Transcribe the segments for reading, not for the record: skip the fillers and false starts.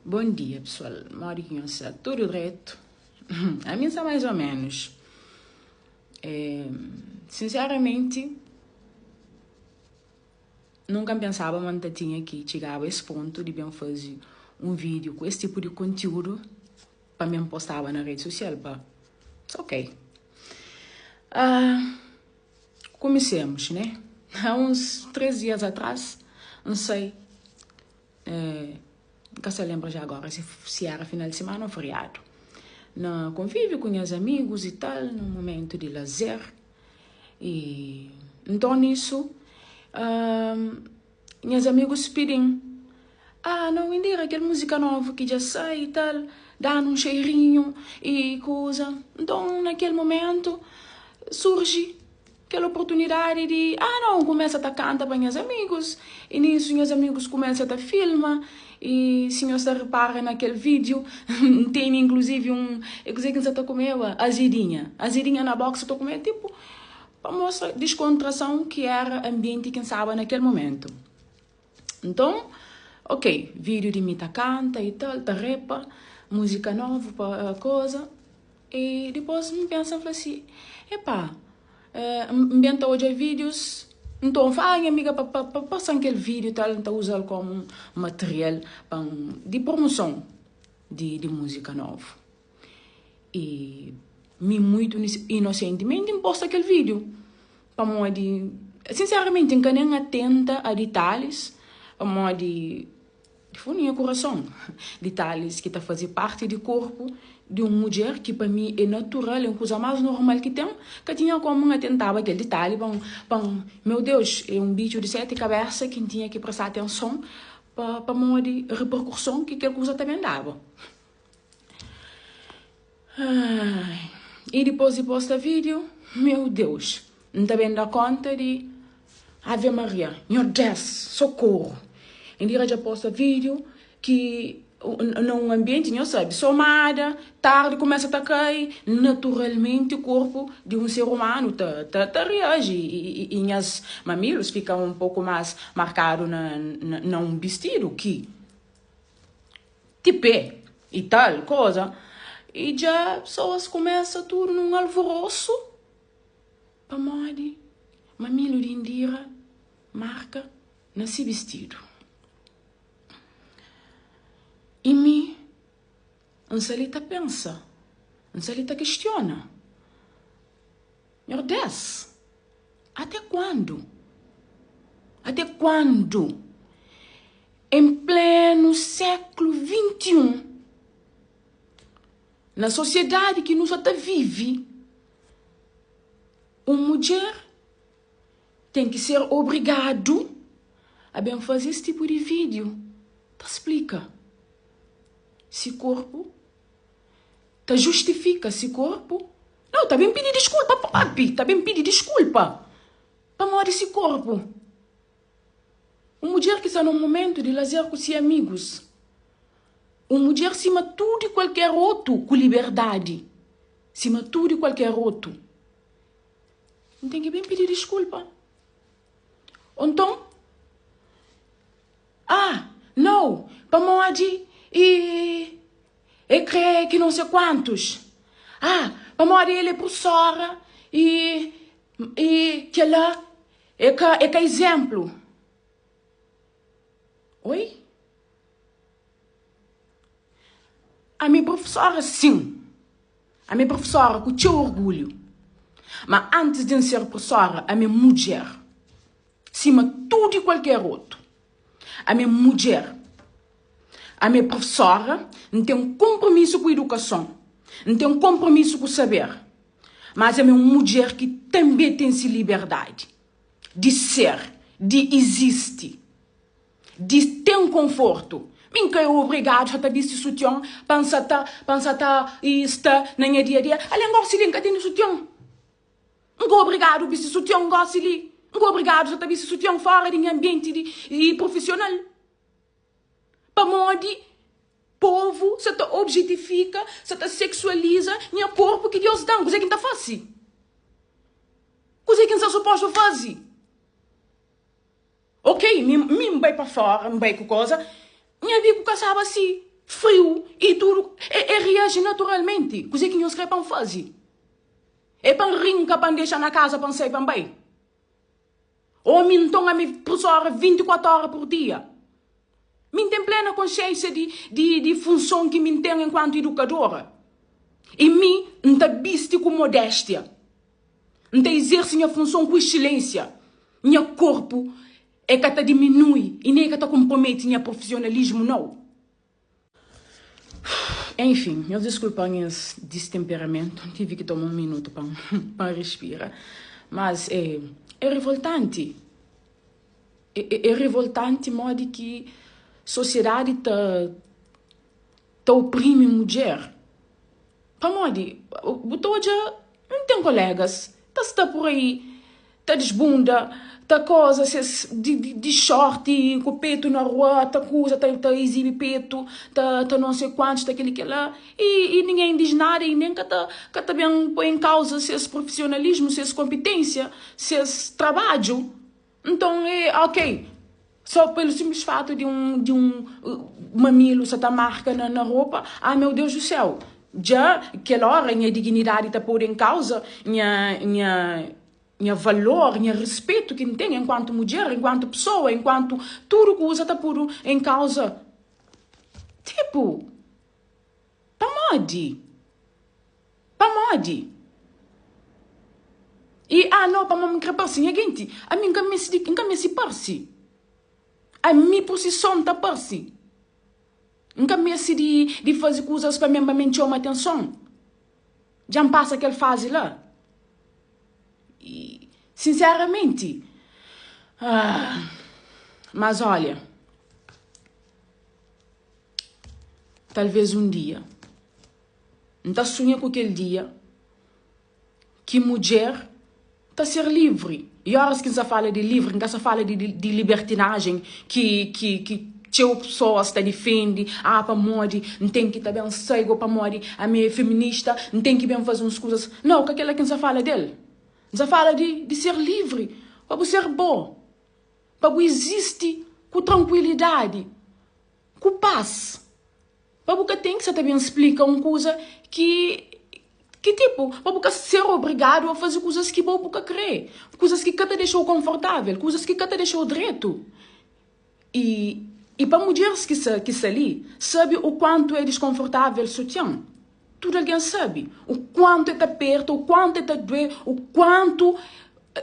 Bom dia pessoal, modi ki nhos sta? Tudu dretu? Ami nsta mais ou menos. É, sinceramente, nunka N pensaba ma N ta tinha ki txigaba es pontu di ben faze un vídeo ku es tipu di konteúdu pa mi N postaba na redi sosial, but it's ok. Ah, Kumesemos, né? Há uns 3 dias atrás, N sai N ka sta lenbra já agora si si era final di simana ou feriadu. Na konviviu ku nhas amigus i tal, nun mumentu di lazer. I nton nisu, nhas amigus pidi-m, Ah, nau Indira, kel múzika novu ki dja sai i tal, da-nu un xeirinhu i kuza. Nton, na kel mumentu, surji Kel oportunidadi di, ah nau, N kumesa ta kanta pa nhas amigus, i nisu nhas amigus kumesa ta filma, i si nhos ta ripara na kel vídiu, N tene inkluzivi un, é kuzê ki N sa ta kumeba? Azidinha. Azidinha na boka sa ta kume, tipu, pa mostra diskontrason ki éra anbienti ki N staba na kel mumentu. Nton, ok, vídiu di mi ta kanta i tal, ta repa, múzika novu pa koza. I dipôs N pensa, N fla si, Epá, N ben ta odja vídius, nton N fla, ah, nha amiga pa pa pasa-m kel vídiu tal, N ta uza-l kómu material pa N di promoson di di múzika novu. I mi muitu inosentimenti N posta kel vídiu pamodi sinseramenti N ka nen atenta a ditalis pamodi di fundu nha kurason ditalis ki ta faze parti di korpu di un mudjer ki pa mi é natural é un kuza más normal ki ten ka tinha komu N atentaba kel ditali pa N pa N meu Deus é un bitxu di seti kabesa ki N tinha ki presta atenson pa pamodi riperkurson ki kel kuza ta ben daba. Ai, i dipôs di posta vídiu, meu Deus, N ta ben da kónta di Ave Maria, Nhor Dés, sokoru! Indira dja posta vídiu ki na un anbienti, nhos sabe, somada, tardi kumesa ta kai, naturalmenti korpu di un ser umanu ta ta ta reaji i i nhas mamilus fika un poku más markadu na na un bistidu ki Ti pé i tal koza i dja pesoas kumesa tudu nun alvorosu pamodi mamilu di Indira marka na si bistidu. I mi N sta li ta pensa, N sta li ta kistiona, Nhordés, ate kuandu? Ate kuandu? Em plenu séklu 21, na sosiedadi ki nu sa ta vive, un mudjer ten ki ser obrigadu a ben faze es tipu di vídiu ta splika si korpu ta justifika si korpu, nau, ta ben pidi diskulpa propi, ta ben pidi diskulpa pamodi si korpu. Un mudjer ki sta na un mumentu di lazer ku si amigus. Un mudjer sima tudu i kualker otu ku liberdadi, sima tudu i kualker otu. N ten ki ben pidi diskulpa. Ô nton, Ah, nau, pamodi i e kre ki non se kuantus. Ah, pamodi el é prusora i i kel-la é ka é ka izénplu. Oi? Ami é prufesora sin. Ami é prufesora ku txeu orgulhu. Ma antis di N ser prufesora, ami é mudjer. Sima tudu i kualker otu. Ami é mudjer. Ami é prufesora, N ten konpromisu ku idukason. N ten konpromisu ku saber. Mas ami é un mudjer ki tanbe ten si liberdadi di ser, di izisti, di ten konfortu. Mi N ka é obrigadu sa ta bisti sution pa N sa ta, pa N sa ta sta na nha dia-dia. Alén gosi li N ka tene sution. N ka obrigadu bisti sution gosi li. N ka obrigadu sa ta bisti sution fora di nha anbienti di prufisional. Pamodi povu sa ta objetifika, sa ta seksualiza nha korpu ki Deus da-m. Kuzê ki N ta fase? Kuzê ki N sta supostu faze? Ok, mi, mi N bai pa fora, N bai ku koza, nha biku ka staba si. Friu i tudu e reaji naturalmenti. Kuzê ki nhos krê pa N faze? É pa N rinka pa N dexa na kaza pa N sai pa N bai? Ô mi nton ami prusora 24 óra pur dia? Mi N ten plena konsiensia di di di funson ki mi N ten enkuantu idukadora. I mi N ta bisti ku modéstia. N ta izerse nha funson ku exselensia. Nha korpu E ka ta diminui i nen e ka ta konprometi nha profisionalismu, nau. Enfin, nhos diskulpa-m es distemperamentu, N tive ki toma un minutu pa N respira. Mas é é revoltanti, é é revoltanti modi ki sosiedadi ta ta oprimi mudjer. Pamodi bu ta odja, N ten kolegas ta sta pur ai ta disbunda, ta koza ses di shorti ku petu na rua, ta kuza, ta izibi petu, ta ta non sei kuantus, ta kel-li kel-la, i ningen diz nada i nen ka ta ka ta ben poi en kauza ses profisionalismu, ses konpitensia, ses trabadju. Nton é ok, só pelu simples fatu di un di un mamilu sa ta marka na na ropa, ah meu Deus do céu, dja kel ora nha dignidadi ta podu en kauza, nha nha nha valor, nha rispetu ki N ten enkuantu mudjer, enkuantu pesoa, enkuantu tudu kuza ta podu en kauza. Tipu, pamodi? Pamodi? I, ah, no, pamodi N kre parse nha genti. Ami N ka meste di, N ka meste parse. Ami pur si so N ta parse. N ka meste di, di faze kuzas pa mi, pa mi txoma atenson. Dja N pasa kel fazi la. I, sinseramenti, ah, mas olha. Talvês un dia. N ta sunha ku kel dia ki mudjer ta ser livri. I óras ki N sa fala di livri, N ka sa fala di di libertinajen ki ki ki txeu pesoas ta difende, ah pamodi N ten ki ta ben sai go pamodi ami é feminista, N ten ki ben faze uns kuzas. Nau, ka kela ki N sa fala del. N sa fala di di ser livri, pa bu ser bo, pa bu izisti ku trankuilidadi, ku pas. Pa bu ka ten ki sa ta ben splika un kuza ki ki tipu, pa bu ka ser obrigadu a faze kuzas ki bo bu ka kre, kuzas ki ka ta dexa-u konfortável, kuzas ki ka ta dexa-u dretu. I i pa mudjeris ki sa ki sa li, sabe o kuantu é diskonfortável sutian. Tudu algen sabe o kuantu é ta perta, o kuantu é ta due, o kuantu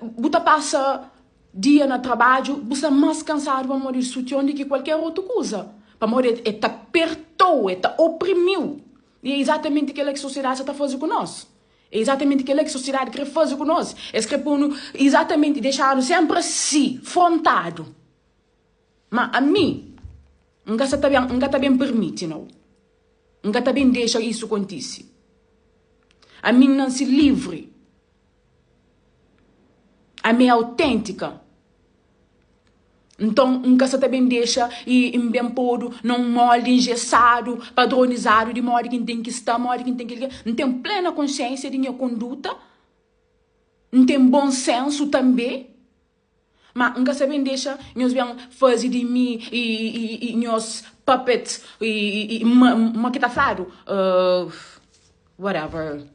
bu ta pasa Dia na trabadju, bu sta más kansadu pamodi sution di ki kualker otu kuza. Pamodi e ta perta-u, e ta oprimi-u. I é izatamenti kel-la ki sosiedadi sa ta faze ku nos. É izatamenti kel-la ki sosiedadi krê faze ku nos. Es krê pô-nu izatamenti, dexa-nu sénpri asi, frontadu. Má ami, N ka sa ta ben, N ka ta ben pirmiti, nau. N ka ta ben dexa isu kontise. Ami N nanse livri. Ami é auténtika. Nton, N ka sa ta ben dexa i N ben podu na un moldi injesadu, padronizadu di modi ki N ten ki sta, modi ki N ten ki. N ten plena konsiensia di nha konduta, N ten bon sensu tanbe. Ma N ka sa ben dexa nhos ben faze di mi i nhos puppet i ma ki ta fladu, whatever.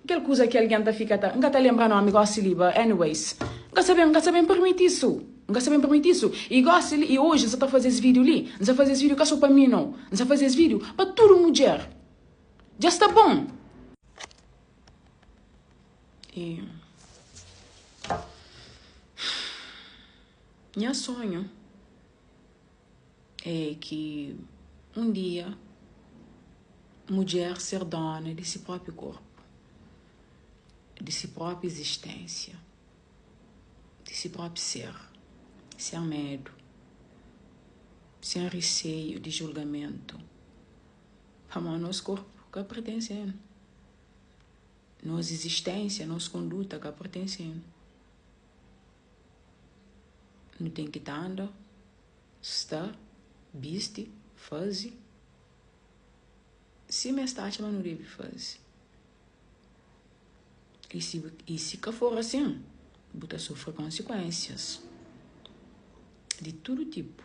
Kel kuza ki algen ta fika ta. N ka ta lenbra nomi gosi li, but anyways. N ka sa ben, N ka sa ben permiti isu. N ka sa ben permiti isu. I gosi li, i oji N sa ta faze es video li. N sa faze es video ka so pa mi no. N sa faze es video pa tudu mudjer. Dja sta bon. I nha sonhu é ki un dia mudjer ser dona di si propi korpu, di si propi izistensia, di si propi ser, sen medu, sen riseiu di julgamentu, pamodi nos korpu ka pertense-nu, nos izistensia, nos konduta ka pertense-nu. Nu ten ki ta anda, sta, bisti, faze sima es ta atxa ma nu debe faze. I si, i si ka for asin, bu ta sufri konsikuensias di tudu tipu.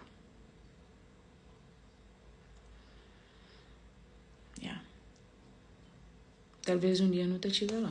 Talvês un dia nu ta txiga la.